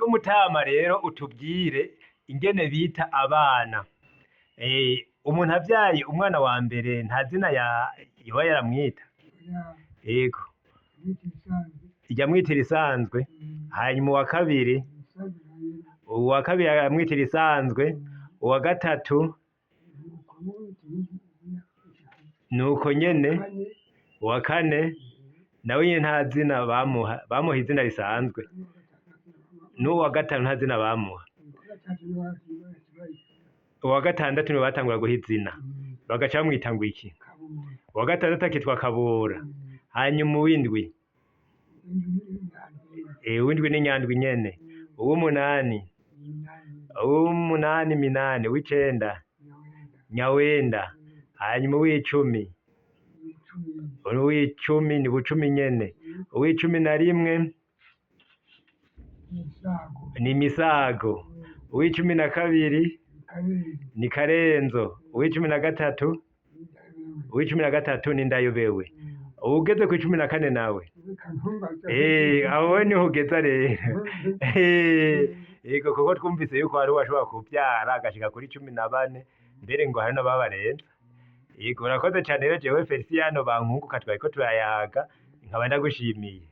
Ego mutama rero utubwire ingene bita abana. Umuntu avyaye umwana wa mbere nta zina yoba yaramwita? Ego. Yamwita irisanzwe, hanyuma uwa kabiri, uwa kabiri aramwita irisanzwe, uwa gatatu nuko nyene, uwa kane nawe nyene nta zina bamuha, bamuha izina risanzwe, n'uwa gatanu nta zina bamuha. Uwa gatandatu niwe batangura guha izina, bagaca bamwita ngo iki? Uwa gatandatu akitwa Kabura, hanyuma uw'indwi, uw'indwi ni Nyandwi nyene, uw'umunani, uw'umunani Minani, uw'icenda Nyawenda, hanyuma uw'icumi, uw'icumi ni Bucumi nyene, uw'icumi na rimwe ni Misago, uw'icumi na kabiri ni Karenzo, uw'icumi na gatatu, uw'icumi na gatatu ni Ndayobewe. Uwugeze kw'icumi na kane nawe? Aho we niho ugeza rero. Yego kuko twumvise yuko hariho uwashobora kuvyara agashika kuri 14, mbere ngo hari n'ababarenza. Yego urakoze cane rero jewe Feliciyano Bankunguka twariko turayaga, nkaba ndagushimiye.